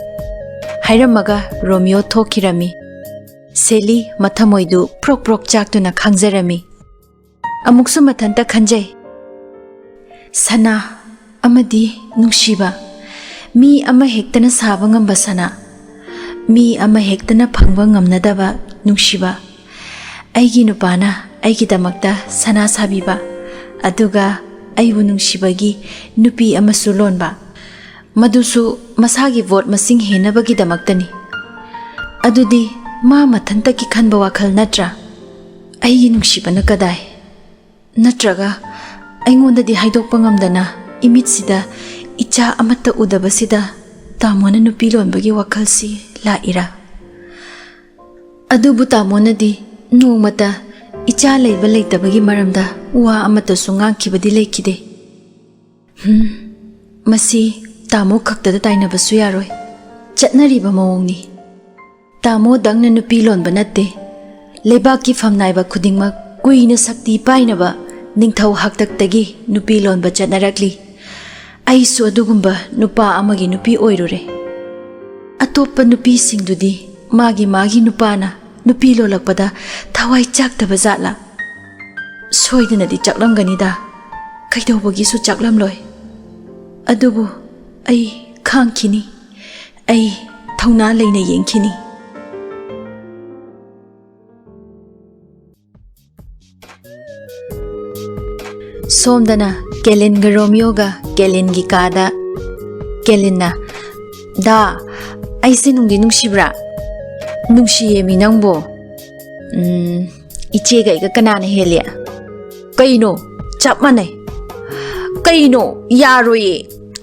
ꯍꯥꯏꯔꯝꯃꯒ ꯔꯣꯃꯤꯌꯣ ꯊꯣꯛꯈꯤꯔꯝꯃꯤ꯫ ꯁꯦꯂꯤ ꯃꯊꯃꯣꯏꯗꯨ ꯄ꯭ꯔꯣꯛ ꯄ꯭ꯔꯣꯛ ꯆꯥꯛꯇꯨꯅ ꯈꯥꯡꯖꯔꯝꯃꯤ꯫ ꯑꯃꯨꯛꯁꯨ ꯃꯊꯟꯇ ꯈꯟꯖꯩ, "ꯁꯅꯥ ꯑꯃꯗꯤ ꯅꯨꯡꯁꯤꯕ, ꯃꯤ ꯑꯃꯍꯦꯛꯇꯅ ꯁꯥꯕ ꯉꯝꯕ ꯁꯅꯥ, ꯃꯤ ꯑꯃꯍꯦꯛꯇꯅ ꯐꯪꯕ ꯉꯝꯅꯗꯕ ꯅꯨꯡꯁꯤꯕ꯫ ꯑꯩꯒꯤ ꯅꯨꯄꯥꯅ ꯑꯩꯒꯤꯗꯃꯛꯇ ꯁꯅꯥ ꯁꯥꯕꯤꯕ, ꯑꯗꯨꯒ ꯑꯩꯕꯨ ꯅꯨꯡꯁꯤꯕꯒꯤ ꯅꯨꯄꯤ ꯑꯃꯁꯨ ꯂꯣꯟꯕ, ꯃꯗꯨꯁꯨ ꯃꯁꯥꯒꯤ ꯚꯣꯠ ꯃꯁꯤꯡ ꯍꯦꯟꯅꯕꯒꯤꯗꯃꯛꯇꯅꯤ꯫ ꯑꯗꯨꯗꯤ ꯃꯥ ꯃꯊꯟꯇꯒꯤ ꯈꯟꯕ ꯋꯥꯈꯜ ꯅꯠꯇ꯭ꯔꯥ? ꯑꯩꯒꯤ ꯅꯨꯡꯁꯤꯕꯅ ꯀꯗꯥꯏ? ꯅꯠꯇ꯭ꯔꯒ ꯑꯩꯉꯣꯟꯗꯗꯤ ꯍꯥꯏꯗꯣꯛꯄ ꯉꯝꯗꯅ ꯏꯃꯤꯠꯁꯤꯗ ꯏꯆꯥ ꯑꯃꯠꯇ ꯎꯗꯕꯁꯤꯗ ꯇꯥꯃꯣꯅ ꯅꯨꯄꯤ ꯂꯣꯟꯕꯒꯤ ꯋꯥꯈꯜꯁꯤ ꯂꯥꯛꯏꯔꯥ? ꯑꯗꯨꯕꯨ ꯇꯥꯃꯣꯅꯗꯤ ꯅꯣꯡꯃꯇ ꯏꯆꯥ ꯂꯩꯕ ꯂꯩꯇꯕꯒꯤ ꯃꯔꯝꯗ ꯋꯥ ꯑꯃꯠꯇꯁꯨ ꯉꯥꯡꯈꯤꯕꯗꯤ ꯂꯩꯈꯤꯗꯦ꯫ ꯍꯝ, ꯃꯁꯤ ꯇꯥꯃꯣ ꯈꯛꯇꯗ ꯇꯥꯏꯅꯕꯁꯨ ꯌꯥꯔꯣꯏ꯫ ꯆꯠꯅꯔꯤꯕ ꯃꯑꯣꯡꯅꯤ꯫ ꯇꯥꯃꯣꯗꯪꯅ ꯅꯨꯄꯤ ꯂꯣꯟꯕ ꯅꯠꯇꯦ꯫ ꯂꯩꯕꯥꯛꯀꯤ ꯐꯝꯅꯥꯏꯕ ꯈꯨꯗꯤꯡꯃꯛ ꯀꯨꯏꯅ ꯁꯛꯇꯤ ꯄꯥꯏꯅꯕ ꯅꯤꯡꯊꯧ ꯍꯥꯛꯇꯛꯇꯒꯤ ꯅꯨꯄꯤ ꯂꯣꯟꯕ ꯆꯠꯅꯔꯛꯂꯤ꯫ ꯑꯩꯁꯨ ꯑꯗꯨꯒꯨꯝꯕ ꯅꯨꯄꯥ ꯑꯃꯒꯤ ꯅꯨꯄꯤ ꯑꯣꯏꯔꯨꯔꯦ꯫ ꯑꯇꯣꯞꯄ ꯅꯨꯄꯤꯁꯤꯡꯗꯨꯗꯤ ꯃꯥꯒꯤ ꯃꯥꯒꯤ ꯅꯨꯄꯥꯅ ꯅꯨꯄꯤ ꯂꯣꯜꯂꯛꯄꯗ ꯊꯋꯥꯏ ꯆꯥꯛꯇꯕ ꯖꯥꯠꯂꯥ? ꯁꯣꯏꯗꯅꯗꯤ ꯆꯥꯛꯂꯝꯒꯅꯤꯗ꯫ ꯀꯩꯗꯧꯕꯒꯤꯁꯨ ꯆꯥꯛꯂꯝꯂꯣꯏ? ꯑꯗꯨꯕꯨ ꯑꯩ ꯈꯥꯡꯈꯤꯅꯤ꯫ ꯑꯩ ꯊꯧꯅꯥ ꯂꯩꯅ ꯌꯦꯡꯈꯤꯅꯤ꯫ ꯁꯣꯝꯗꯅ ꯀꯦꯂꯤꯟꯒ ꯔꯣꯃꯤꯌꯣꯒ ꯀꯦꯂꯤꯟꯒꯤ ꯀꯥꯗ꯫ ꯀꯦꯂꯤꯟꯅ, "ꯗꯥ, ꯑꯩꯁꯦ ꯅꯨꯡꯗꯤ ꯅꯨꯡꯁꯤꯕ꯭ꯔꯥ?" "ꯅꯨꯡꯁꯤꯌꯦꯃꯤ ꯅꯪꯕꯣ꯫ ꯎꯝ, ꯏꯆꯦꯒ ꯑꯩꯒ ꯀꯅꯥꯅ ꯍꯦꯜꯂꯤ?" "ꯀꯩꯅꯣ? ꯆꯞ ꯃꯥꯟꯅꯩ꯫ ꯀꯩꯅꯣ? ꯌꯥꯔꯣꯏꯌꯦ꯫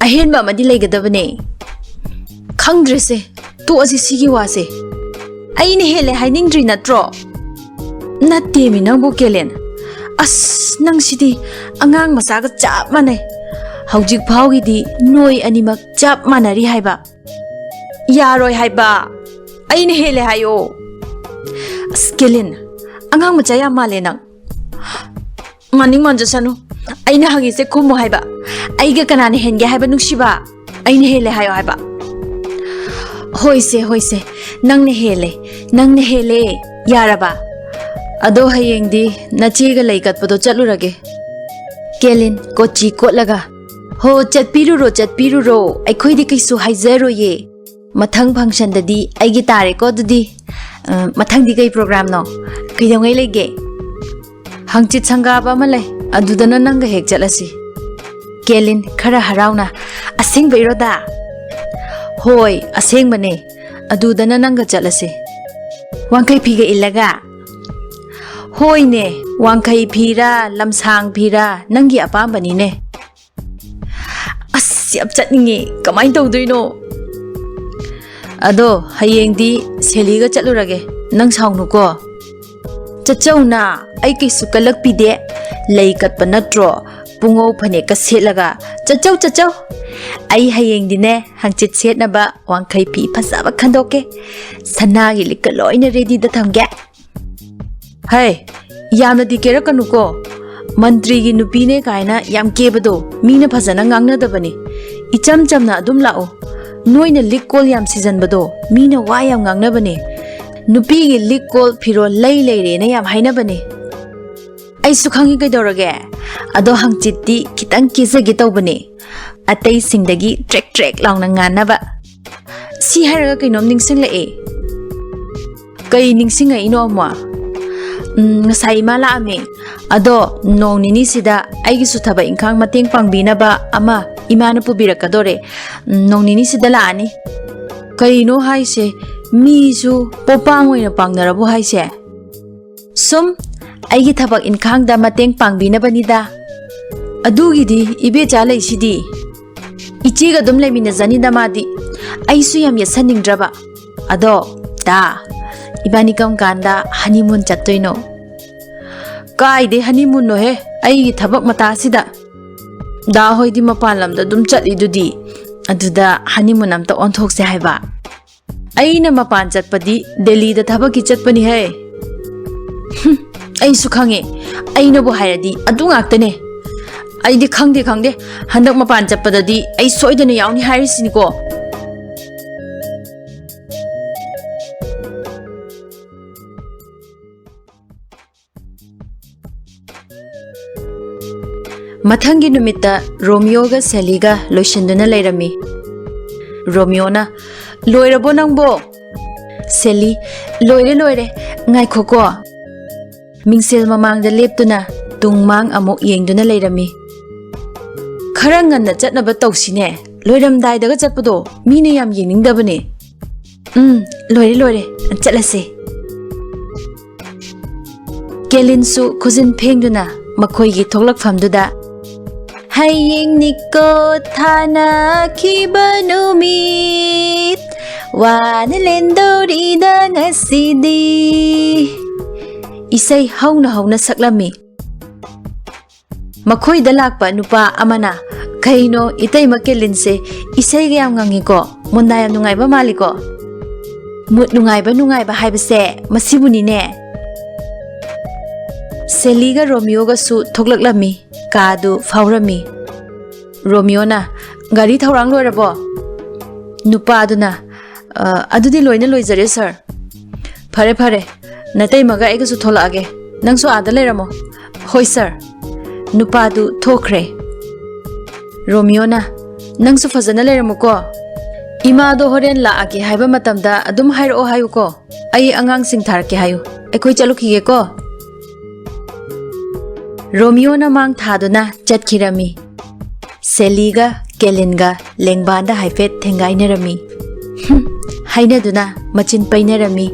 ꯑꯍꯦꯟꯕ ꯑꯃꯗꯤ ꯂꯩꯒꯗꯕꯅꯦ꯫" "ꯈꯪꯗ꯭ꯔꯦꯁꯦ, ꯇꯣꯛꯑꯁꯤ ꯁꯤꯒꯤ ꯋꯥꯁꯦ꯫ ꯑꯩꯅ ꯍꯦꯜꯂꯦ ꯍꯥꯏꯅꯤꯡꯗ꯭ꯔꯤ ꯅꯠꯇ꯭ꯔꯣ?" "ꯅꯠꯇꯦꯃꯤ ꯅꯪꯕꯨ ꯀꯦꯂꯦꯟ꯫ ꯑꯁ, ꯅꯪꯁꯤꯗꯤ ꯑꯉꯥꯡ ꯃꯆꯥꯒ ꯆꯞ ꯃꯥꯟꯅꯩ꯫ ꯍꯧꯖꯤꯛ ꯐꯥꯎꯒꯤꯗꯤ ꯅꯣꯏ ꯑꯅꯤꯃꯛ ꯆꯞ ꯃꯥꯟꯅꯔꯤ ꯍꯥꯏꯕ꯫ ꯌꯥꯔꯣꯏ ꯍꯥꯏꯕ꯫ ꯑꯩꯅ ꯍꯦꯜꯂꯦ ꯍꯥꯏꯌꯣ꯫" "ꯑꯁ, ꯀꯦꯂꯦꯟ, ꯑꯉꯥꯡ ꯃꯆꯥ ꯌꯥꯝ ꯃꯥꯜꯂꯦ ꯅꯪ꯫ ꯃꯥꯅꯤꯡ ꯃꯥꯟꯖꯁꯅꯨ꯫ ꯑꯩꯅ ꯍꯪꯉꯤꯁꯦ ꯈꯨꯝꯃꯣ ꯍꯥꯏꯕ꯫ ꯑꯩꯒ ꯀꯅꯥꯅ ꯍꯦꯟꯒꯦ ꯍꯥꯏꯕ, ꯅꯨꯡꯁꯤꯕ? ꯑꯩꯅ ꯍꯦꯜꯂꯦ ꯍꯥꯏꯌꯣ ꯍꯥꯏꯕ꯫" "ꯍꯣꯏꯁꯦ, ꯍꯣꯏꯁꯦ, ꯅꯪꯅ ꯍꯦꯜꯂꯦ, ꯅꯪꯅ ꯍꯦꯜꯂꯦ꯫ ꯌꯥꯔꯕ? ꯑꯗꯣ ꯍꯌꯦꯡꯗꯤ ꯅꯆꯦꯒ ꯂꯩ ꯀꯠꯄꯗꯣ ꯆꯠꯂꯨꯔꯒꯦ꯫" ꯀꯦꯂꯤꯟ ꯀꯣꯆꯤ ꯀꯣꯠꯂꯒ, "ꯍꯣ, ꯆꯠꯄꯤꯔꯨꯔꯣ, ꯆꯠꯄꯤꯔꯨꯔꯣ꯫ ꯑꯩꯈꯣꯏꯗꯤ ꯀꯩꯁꯨ ꯍꯥꯏꯖꯔꯣꯏꯌꯦ꯫ ꯃꯊꯪ functionꯗꯗꯤ ꯑꯩꯒꯤ ꯇꯥꯔꯦꯀꯣ ꯑꯗꯨꯗꯤ꯫ ꯑ, ꯃꯊꯪꯗꯤ ꯀꯩ programꯅꯣ? ꯀꯩꯗꯧꯉꯩ ꯂꯩꯒꯦ?" "ꯍꯪꯆꯤꯠ ꯁꯪꯒꯥꯕ ꯑꯃ ꯂꯩ, ꯑꯗꯨꯗꯅ ꯅꯪꯒ ꯍꯦꯛ ꯆꯠꯂꯁꯤ꯫" ꯀꯦꯂꯤꯟ ꯈꯔ ꯍꯔꯥꯎꯅ, "ꯑꯁꯦꯡꯕꯩꯔꯣꯗ?" "ꯍꯣꯏ, ꯑꯁꯦꯡꯕꯅꯦ꯫ ꯑꯗꯨꯗꯅ ꯅꯪꯒ ꯆꯠꯂꯁꯤ꯫" "ꯋꯥꯡꯈꯩ ꯐꯤꯒ ꯏꯜꯂꯒ?" "ꯍꯣꯏꯅꯦ, ꯋꯥꯡꯈꯩ ꯐꯤꯔꯥ, ꯂꯝꯁꯥꯡ ꯐꯤꯔꯥ, ꯅꯪꯒꯤ ꯑꯄꯥꯝꯕꯅꯤꯅꯦ꯫" "ꯑꯁ, ꯌꯥꯝ ꯆꯠꯅꯤꯡꯉꯦ꯫ ꯀꯃꯥꯏꯅ ꯇꯧꯗꯣꯏꯅꯣ?" "ꯑꯗꯣ ꯍꯌꯦꯡꯗꯤ ꯁꯦꯂꯤꯒ ꯆꯠꯂꯨꯔꯒꯦ꯫ ꯅꯪ ꯁꯥꯎꯅꯨꯀꯣ꯫" ꯆꯠꯆꯧꯅ, ꯑꯩ ꯀꯩꯁꯨ ꯀꯜꯂꯛꯄꯤꯗꯦ꯫ ꯂꯩ ꯀꯠꯄ ꯅꯠꯇ꯭ꯔꯣ? ꯄꯨꯡꯉꯧ ꯐꯅꯦꯛꯀ ꯁꯦꯠꯂꯒ꯫ ꯆꯠꯆꯧ, ꯆꯠꯆꯧ꯫ ꯑꯩ ꯍꯌꯦꯡꯗꯤꯅꯦ, ꯍꯪꯆꯤꯠ ꯁꯦꯠꯅꯕ ꯋꯥꯡꯈꯩ ꯐꯤ ꯐꯖꯕ ꯈꯟꯗꯣꯛꯀꯦ꯫ ꯁꯅꯥꯒꯤ ꯂꯤꯛꯀ ꯂꯣꯏꯅ ꯔꯦꯗꯤꯗ ꯊꯝꯒꯦ꯫ ꯍꯩ, ꯌꯥꯝꯅꯗꯤ ꯀꯦꯔꯛꯀꯅꯨꯀꯣ꯫ ꯃꯟꯇ꯭ꯔꯤꯒꯤ ꯅꯨꯄꯤꯅꯦ ꯀꯥꯏꯅ ꯌꯥꯝ ꯀꯦꯕꯗꯣ ꯃꯤꯅ ꯐꯖꯅ ꯉꯥꯡꯅꯗꯕꯅꯤ꯫ ꯏꯆꯝ ꯆꯝꯅ ꯑꯗꯨꯝ ꯂꯥꯛꯎ꯫ ꯅꯣꯏꯅ ꯂꯤꯛ ꯀꯣꯜ ꯌꯥꯝ ꯁꯤꯖꯟꯕꯗꯣ ꯃꯤꯅ ꯋꯥ ꯌꯥꯝ ꯉꯥꯡꯅꯕꯅꯦ꯫ ꯅꯨꯄꯤꯒꯤ ꯂꯤꯛ ꯀꯣꯜ ꯐꯤꯔꯣꯜ ꯂꯩ ꯂꯩꯔꯦꯅ ꯌꯥꯝ ꯍꯥꯏꯅꯕꯅꯦ꯫ ꯑꯩꯁꯨ ꯈꯪꯉꯤ ꯀꯩꯗꯧꯔꯒꯦ꯫ ꯑꯗꯣ ꯍꯪꯆꯤꯠꯇꯤ ꯈꯤꯇꯪ ꯀꯦꯖꯒꯦ ꯇꯧꯕꯅꯦ꯫ ꯑꯇꯩꯁꯤꯡꯗꯒꯤ ꯇ꯭ꯔꯦꯛ ꯇ꯭ꯔꯦꯛ ꯂꯥꯎꯅ ꯉꯥꯟꯅꯕ꯫ ꯁꯤ ꯍꯥꯏꯔꯒ ꯀꯩꯅꯣꯝ ꯅꯤꯡꯁꯤꯡꯂꯛꯑꯦ꯫ ꯀꯩ ꯅꯤꯡꯁꯤꯡꯉꯛꯏꯅꯣ ꯑꯃꯨꯛ? ꯎꯝ, ꯉꯁꯥꯏ ꯏꯃꯥ ꯂꯥꯛꯑꯝꯃꯦ꯫ ꯑꯗꯣ ꯅꯣꯡ ꯅꯤꯅꯤꯁꯤꯗ ꯑꯩꯒꯤꯁꯨ ꯊꯕꯛ ꯏꯪꯈꯥꯡ ꯃꯇꯦꯡ ꯄꯥꯡꯕꯤꯅꯕ ꯑꯃ ꯏꯃꯥꯅ ꯄꯨꯕꯤꯔꯛꯀꯗꯣꯔꯦ꯫ ꯎꯝ, ꯅꯣꯡ ꯅꯤꯅꯤꯁꯤꯗ ꯂꯥꯛꯑꯅꯤ꯫ ꯀꯩꯅꯣ ꯍꯥꯏꯁꯦ? ꯃꯤꯁꯨ ꯄꯣꯄꯥꯡ ꯑꯣꯏꯅ ꯄꯥꯡꯅꯔꯕꯣ ꯍꯥꯏꯁꯦ? ꯁꯨꯝ ꯑꯩꯒꯤ ꯊꯕꯛ ꯏꯪꯈꯥꯡꯗ ꯃꯇꯦꯡ ꯄꯥꯡꯕꯤꯅꯕꯅꯤꯗ꯫ ꯑꯗꯨꯒꯤꯗꯤ ꯏꯕꯦꯆꯥ ꯂꯩꯁꯤꯗꯤ꯫ ꯏꯆꯦꯒ ꯑꯗꯨꯝ ꯂꯩꯃꯤꯟꯅꯖꯅꯤꯗ ꯃꯥꯗꯤ꯫ ꯑꯩꯁꯨ ꯌꯥꯝ ꯌꯦꯠꯁꯟꯅꯤꯡꯗ꯭ꯔꯕ꯫ ꯑꯗꯣ, ꯗꯥ, ꯏꯕꯥꯅꯤ ꯀꯔꯝ ꯀꯥꯟꯗ ꯍꯅꯤꯃꯨꯟ ꯆꯠꯇꯣꯏꯅꯣ? ꯀꯥꯏꯗꯩ ꯍꯅꯤꯃꯨꯟꯅꯣꯍꯦ, ꯑꯩꯒꯤ ꯊꯕꯛ ꯃꯇꯥꯁꯤꯗ꯫ ꯗꯥ ꯍꯣꯏꯗꯤ ꯃꯄꯥꯟ ꯂꯝꯗ ꯑꯗꯨꯝ ꯆꯠꯂꯤꯗꯨꯗꯤ꯫ ꯑꯗꯨꯗ ꯍꯅꯤꯃꯨꯟ ꯑꯝꯇ ꯑꯣꯟꯊꯣꯛꯁꯦ ꯍꯥꯏꯕ꯫ ꯑꯩꯅ ꯃꯄꯥꯟ ꯆꯠꯄꯗꯤ ꯗꯦꯜꯂꯤꯗ ꯊꯕꯛꯀꯤ ꯆꯠꯄꯅꯤꯍꯦ꯫ ꯍꯨꯝ, ꯑꯩꯁꯨ ꯈꯪꯉꯦ꯫ ꯑꯩꯅꯕꯨ ꯍꯥꯏꯔꯗꯤ ꯑꯗꯨ ꯉꯥꯛꯇꯅꯦ꯫ ꯑꯩꯗꯤ ꯈꯪꯗꯦ, ꯈꯪꯗꯦ꯫ ꯍꯟꯗꯛ ꯃꯄꯥꯟ ꯆꯠꯄꯗꯗꯤ ꯑꯩ ꯁꯣꯏꯗꯅ ꯌꯥꯎꯅꯤ ꯍꯥꯏꯔꯤꯁꯤꯅꯤꯀꯣ꯫ ꯃꯊꯪꯒꯤ ꯅꯨꯃꯤꯠꯇ ꯔꯣꯃꯤꯌꯣꯒ ꯁꯦꯂꯤꯒ ꯂꯣꯏꯁꯤꯟꯗꯨꯅ ꯂꯩꯔꯝꯃꯤ꯫ ꯔꯣꯃꯤꯌꯣꯅ, "ꯂꯣꯏꯔꯕꯣ ꯅꯪꯕꯣ?" ꯁꯦꯂꯤ, "ꯂꯣꯏꯔꯦ, ꯂꯣꯏꯔꯦ꯫ ꯉꯥꯏꯈꯣꯀꯣ꯫" ꯃꯤꯡꯁꯦꯜ ꯃꯃꯥꯡꯗ ꯂꯦꯞꯇꯨꯅ ꯇꯨꯡ ꯃꯥꯡ ꯑꯃꯨꯛ ꯌꯦꯡꯗꯨꯅ ꯂꯩꯔꯝꯃꯤ꯫ "ꯈꯔ ꯉꯟꯅ ꯆꯠꯅꯕ ꯇꯧꯁꯤꯅꯦ꯫ ꯂꯣꯏꯔꯝꯗꯥꯏꯗꯒ ꯆꯠꯄꯗꯣ ꯃꯤꯅ ꯌꯥꯝ ꯌꯦꯡꯅꯤꯡꯗꯕꯅꯦ꯫" "ꯎꯝ, ꯂꯣꯏꯔꯦ, ꯂꯣꯏꯔꯦ꯫ ꯆꯠꯂꯁꯦ꯫" ꯀꯦꯂꯤꯟꯁꯨ ꯈꯨꯖꯤꯟ ꯐꯦꯡꯗꯨꯅ ꯃꯈꯣꯏꯒꯤ ꯊꯣꯛꯂꯛꯐꯝꯗꯨꯗ, "ꯍꯌꯦꯡꯅꯤꯀꯣ ꯊꯥꯅꯈꯤꯕ ꯅꯨꯃꯤꯠ, ꯋꯥꯅ ꯂꯦꯟꯗꯧꯔꯤꯗ ꯉꯁꯤꯗꯤ꯫ ꯏꯁꯩ ꯍꯧꯅ ꯍꯧꯅ ꯁꯛꯂꯝꯃꯤ꯫ ꯃꯈꯣꯏꯗ ꯂꯥꯛꯄ ꯅꯨꯄꯥ ꯑꯃꯅ, "ꯀꯩꯅꯣ, ꯏꯇꯩꯃ ꯀꯦꯂꯤꯟꯁꯦ ꯏꯁꯩꯒ ꯌꯥꯝ ꯉꯪꯉꯤꯀꯣ, ꯃꯨꯟꯗꯥ ꯌꯥꯝ ꯅꯨꯡꯉꯥꯏꯕ ꯃꯥꯜꯂꯤꯀꯣ?" ꯃꯨꯠ ꯅꯨꯡꯉꯥꯏꯕ ꯅꯨꯡꯉꯥꯏꯕ ꯍꯥꯏꯕꯁꯦ ꯃꯁꯤꯕꯨꯅꯤꯅꯦ꯫ ꯁꯦꯂꯤꯒ ꯔꯣꯃꯤꯌꯣꯒꯁꯨ ꯊꯣꯛꯂꯛꯂꯝꯃꯤ꯫ ꯀꯥꯗꯨ ꯐꯥꯎꯔꯝꯃꯤ꯫ ꯔꯣꯃꯤꯌꯣꯅ, "ꯒꯥꯔꯤ ꯊꯧꯔꯥꯡ ꯂꯣꯏꯔꯕꯣ?" ꯅꯨꯄꯥꯗꯨꯅ, "ꯑ, ꯑꯗꯨꯗꯤ ꯂꯣꯏꯅ ꯂꯣꯏꯖꯔꯦ, ꯁꯥꯔ꯫" "ꯐꯔꯦ, ꯐꯔꯦ, ꯅꯇꯩꯃꯒ ꯑꯩꯒꯁꯨ ꯊꯣꯛꯂꯛꯑꯒꯦ, ꯅꯪꯁꯨ ꯑꯥꯗ ꯂꯩꯔꯝꯃꯣ꯫" "ꯍꯣꯏ, ꯁꯥꯔ꯫" ꯅꯨꯄꯥꯗꯨ ꯊꯣꯛꯈ꯭ꯔꯦ꯫ ꯔꯣꯃꯤꯌꯣꯅ, "ꯅꯪꯁꯨ ꯐꯖꯅ ꯂꯩꯔꯝꯃꯨꯀꯣ꯫ ꯏꯃꯥꯗꯣ ꯍꯣꯔꯦꯟ ꯂꯥꯛꯑꯒꯦ ꯍꯥꯏꯕ ꯃꯇꯝꯗ ꯑꯗꯨꯝ ꯍꯥꯏꯔꯛꯑꯣ ꯍꯥꯏꯌꯨꯀꯣ꯫ ꯑꯩ ꯑꯉꯥꯡꯁꯤꯡ ꯊꯥꯔꯛꯀꯦ ꯍꯥꯏꯌꯨ꯫ ꯑꯩꯈꯣꯏ ꯆꯠꯂꯨꯈꯤꯒꯦꯀꯣ꯫" ꯔꯣꯃꯤꯌꯣꯅ ꯃꯥꯡ ꯊꯥꯗꯨꯅ ꯆꯠꯈꯤꯔꯝꯃꯤ꯫ ꯁꯦꯂꯤꯒ ꯀꯦꯂꯤꯟꯒ ꯂꯦꯡꯕꯥꯟꯗ ꯍꯥꯏꯐꯦꯠ ꯊꯦꯡꯒꯥꯏꯅꯔꯝꯃꯤ꯫ "ꯍꯨꯝ," ꯍꯥꯏꯅꯗꯨꯅ ꯃꯆꯤꯟ ꯄꯩꯅꯔꯝꯃꯤ꯫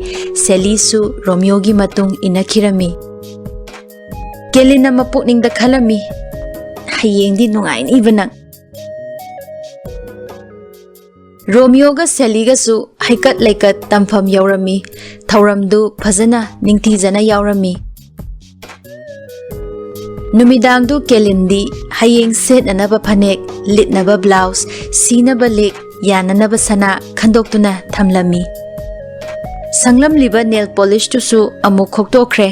ꯁꯦꯂꯤꯁꯨ ꯔꯣꯃꯤꯌꯣꯒꯤ ꯃꯇꯨꯡ ꯏꯟꯅꯈꯤꯔꯝꯃꯤ꯫ ꯀꯦꯂꯤꯟꯅ ꯃꯄꯨꯛꯅꯤꯡꯗ ꯈꯜꯂꯝꯃꯤ, "ꯍꯌꯦꯡꯗꯤ ꯅꯨꯡꯉꯥꯏꯅꯤꯕ ꯅꯪ꯫" ꯔꯣꯃꯤꯌꯣꯒ ꯁꯦꯂꯤꯒꯁꯨ ꯍꯩꯀꯠ ꯂꯩꯀꯠ ꯇꯝꯐꯝ ꯌꯧꯔꯝꯃꯤ꯫ ꯊꯧꯔꯝꯗꯨ ꯐꯖꯅ ꯅꯤꯡꯊꯤꯖꯅ ꯌꯥꯎꯔꯝꯃꯤ꯫ ꯅꯨꯃꯤꯗꯥꯡꯗꯨ ꯀꯦꯂꯤꯟꯗꯤ ꯍꯌꯦꯡ ꯁꯦꯠꯅꯅꯕ ꯐꯅꯦꯛ, ꯂꯤꯠꯅꯕ ꯕ꯭ꯂꯥꯎꯁ, ꯁꯤꯅꯕ ꯂꯤꯛ, ꯌꯥꯅꯅꯕ ꯁꯅꯥ ꯈꯟꯗꯣꯛꯇꯨꯅ ꯊꯝꯂꯝꯃꯤ꯫ ꯁꯪꯂꯝꯂꯤꯕ ꯅꯦꯜ ꯄꯣꯂꯤꯁꯇꯨꯁꯨ ꯑꯃꯨꯛ ꯈꯣꯛꯇꯣꯛꯈ꯭ꯔꯦ꯫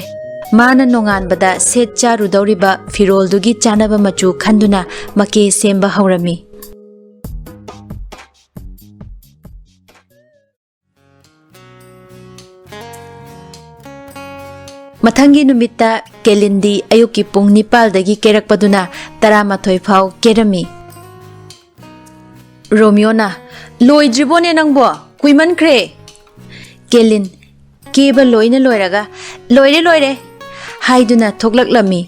ꯃꯥꯅ ꯅꯣꯡꯉꯥꯟꯕꯗ ꯁꯦꯠ ꯆꯥꯔꯨꯗꯧꯔꯤꯕ ꯐꯤꯔꯣꯜꯗꯨꯒꯤ ꯆꯥꯅꯕ ꯃꯆꯨ ꯈꯟꯗꯨꯅ ꯃꯀꯦ ꯁꯦꯝꯕ ꯍꯧꯔꯝꯃꯤ꯫ ꯃꯊꯪꯒꯤ ꯅꯨꯃꯤꯠꯇ ꯀꯦꯂꯤꯟꯗꯤ ꯑꯌꯨꯛꯀꯤ ꯄꯨꯡ ꯅꯤꯄꯥꯜꯗꯒꯤ ꯀꯦꯔꯛꯄꯗꯨꯅ ꯇꯔꯥꯃꯥꯊꯣꯏ ꯐꯥꯎ ꯀꯦꯔꯝꯃꯤ꯫ ꯔꯣꯃꯤꯌꯣꯅ, "ꯂꯣꯏꯗ꯭ꯔꯤꯕꯣꯅꯦ ꯅꯪꯕꯣ? ꯀꯨꯏꯃꯟꯈ꯭ꯔꯦ!" ꯀꯦꯂꯤꯟ, ꯀꯦꯕ ꯂꯣꯏꯅ ꯂꯣꯏꯔꯒ, "ꯂꯣꯏꯔꯦ, ꯂꯣꯏꯔꯦ!" ꯍꯥꯏꯗꯨꯅ ꯊꯣꯛꯂꯛꯂꯝꯃꯤ꯫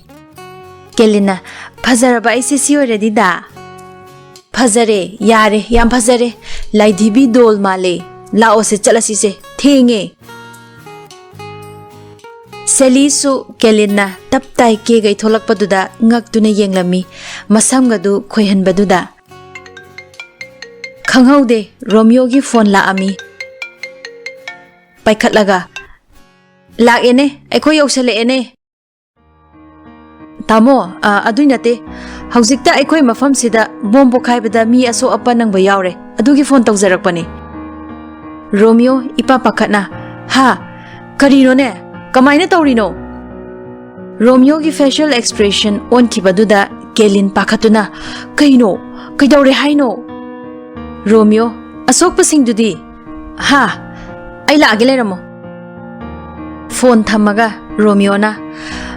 ꯀꯦꯂꯤꯟꯅ, "ꯐꯖꯔꯕ ꯑꯩꯁꯦ ꯁꯤ ꯑꯣꯏꯔꯗꯤꯗ?" "ꯐꯖꯔꯦ, ꯌꯥꯔꯦ, ꯌꯥꯝ ꯐꯖꯔꯦ꯫ ꯂꯥꯏꯙꯤꯕꯤ ꯗꯣꯜ ꯃꯥꯜꯂꯦ꯫ ꯂꯥꯛꯑꯣꯁꯦ, ꯆꯠꯂꯁꯤꯁꯦ꯫ ꯊꯦꯡꯉꯦ꯫" ꯁꯦꯂꯤꯁꯨ ꯀꯦꯂꯤꯟꯅ ꯇꯞ ꯇꯥꯏ ꯀꯦꯒꯩ ꯊꯣꯛꯂꯛꯄꯗꯨꯗ ꯉꯛꯇꯨꯅ ꯌꯦꯡꯂꯝꯃꯤ, ꯃꯁꯝꯒꯗꯨ ꯈꯣꯏꯍꯟꯕꯗꯨꯗ꯫ ꯈꯪꯍꯧꯗꯦ, ꯔꯣꯃꯤꯌꯣꯒꯤ ꯐꯣꯟ ꯂꯥꯛꯑꯝꯃꯤ꯫ ꯄꯥꯏꯈꯠꯂꯒ, ꯂꯥꯛꯑꯦꯅꯦ, ꯑꯩꯈꯣꯏ ꯌꯧꯁꯜꯂꯛꯑꯦꯅꯦ꯫ ꯇꯥꯃꯣ, ꯑ, ꯑꯗꯨꯏ ꯅꯠꯇꯦ꯫ ꯍꯧꯖꯤꯛꯇ ꯑꯩꯈꯣꯏ ꯃꯐꯝꯁꯤꯗ ꯕꯣꯝ ꯄꯣꯈꯥꯏꯕꯗ ꯃꯤ ꯑꯁꯣꯛ ꯑꯄꯟ ꯅꯪꯕ ꯌꯥꯎꯔꯦ꯫ ꯑꯗꯨꯒꯤ ꯐꯣꯟ ꯇꯧꯖꯔꯛꯄꯅꯦ꯫ ꯔꯣꯃꯤꯌꯣ ꯏꯄꯥ ꯄꯥꯈꯠꯅ, "ꯍꯥ? ꯀꯔꯤꯅꯣꯅꯦ? ꯀꯃꯥꯏꯅ ꯇꯧꯔꯤꯅꯣ?" ꯔꯣꯃꯤꯌꯣꯒꯤ facial expression ꯑꯣꯟꯈꯤꯕꯗꯨꯗ ꯀꯦꯂꯤꯟ ꯄꯥꯈꯠꯇꯨꯅ, "ꯀꯩꯅꯣ? ꯀꯩꯗꯧꯔꯦ ꯍꯥꯏꯅꯣ?" ꯔꯣꯃꯤꯌꯣ, "ꯑꯁꯣꯛꯄꯁꯤꯡꯗꯨꯗꯤ?" "ꯍꯥ? ꯑꯩ ꯂꯥꯛꯑꯒꯦ, ꯂꯩꯔꯝꯃꯣ꯫" ꯐꯣꯟ ꯊꯝꯃꯒ ꯔꯣꯃꯤꯌꯣꯅ,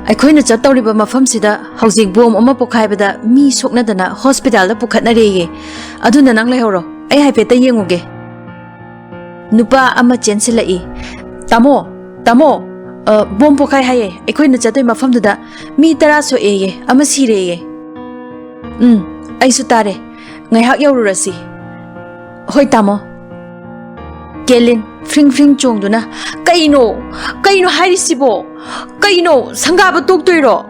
"ꯑꯩꯈꯣꯏꯅ ꯆꯠꯇꯧꯔꯤꯕ ꯃꯐꯝꯁꯤꯗ ꯍꯧꯖꯤꯛ ꯕꯣꯝ ꯑꯃ ꯄꯣꯈꯥꯏꯕꯗ ꯃꯤ ꯁꯣꯛꯅꯗꯅ ꯍꯣꯁꯄꯤꯇꯥꯜꯗ ꯄꯨꯈꯠꯅꯔꯦꯌꯦ꯫ ꯑꯗꯨꯅ ꯅꯪ ꯂꯩꯍꯧꯔꯣ, ꯑꯩ ꯍꯥꯏꯐꯦꯠꯇ ꯌꯦꯡꯉꯨꯒꯦ꯫" ꯅꯨꯄꯥ ꯑꯃ ꯆꯦꯟꯁꯤꯜꯂꯛꯏ꯫ "ꯇꯥꯃꯣ, ꯇꯥꯃꯣ, ꯑ, ꯕꯣꯝ ꯄꯣꯈꯥꯏ ꯍꯥꯏꯌꯦ, ꯑꯩꯈꯣꯏꯅ ꯆꯠꯇꯣꯏ ꯃꯐꯝꯗꯨꯗ ꯃꯤ ꯇꯔꯥ ꯁꯣꯛꯑꯦꯌꯦ, ꯑꯃ ꯁꯤꯔꯦꯌꯦ꯫" "ꯎꯝ, ꯑꯩꯁꯨ ꯇꯥꯔꯦ꯫ ꯉꯥꯏꯍꯥꯛ ꯌꯧꯔꯨꯔꯁꯤ꯫" "ꯍꯣꯏ, ꯇꯥꯃꯣ꯫" ꯀꯦꯂꯤꯟ ꯐ꯭ꯔꯤꯡ ꯐ꯭ꯔꯤꯡ ꯆꯣꯡꯗꯨꯅ, "ꯀꯩꯅꯣ? ꯀꯩꯅꯣ ꯍꯥꯏꯔꯤꯁꯤꯕꯣ? ꯀꯩꯅꯣ? ꯁꯪꯒꯥꯕ ꯇꯣꯛꯇꯣꯏꯔꯣ?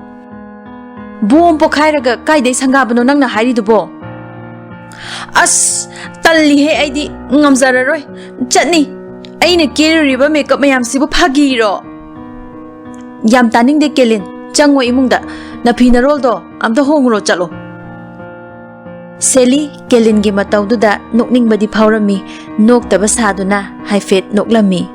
ꯕꯣꯝ ꯄꯣꯈꯥꯏꯔꯒ ꯀꯥꯏꯗꯩ ꯁꯪꯒꯥꯕꯅꯣ ꯅꯪꯅ ꯍꯥꯏꯔꯤꯗꯨꯕꯣ?" "ꯑꯁ, ꯇꯜꯂꯤꯍꯦ, ꯑꯩꯗꯤ ꯉꯝꯖꯔꯔꯣꯏ꯫ ꯆꯠꯅꯤ꯫ ꯑꯩꯅ ꯀꯦꯔꯨꯔꯤꯕ ꯃꯦꯀꯞ ꯃꯌꯥꯝꯁꯤꯕꯨ ꯐꯥꯒꯤꯔꯣ?" "ꯌꯥꯝ ꯇꯥꯅꯤꯡꯗꯦ ꯀꯦꯂꯤꯟ, ꯆꯪꯉꯣ ꯏꯃꯨꯡꯗ꯫ ꯅꯐꯤ ꯅꯔꯣꯜꯗꯣ ꯑꯝꯇ ꯍꯣꯡꯉꯨꯔꯣ, ꯆꯠꯂꯣ꯫" ꯁꯦꯂꯤ ꯀꯦꯂꯤꯟꯒꯤ ꯃꯇꯧꯗꯨꯗ ꯅꯣꯛꯅꯤꯡꯕꯗꯤ ꯐꯥꯎꯔꯝꯃꯤ, ꯅꯣꯛꯇꯕ ꯁꯥꯗꯨꯅ ꯍꯥꯏꯐꯦꯠ ꯅꯣꯛꯂꯝꯃꯤ꯫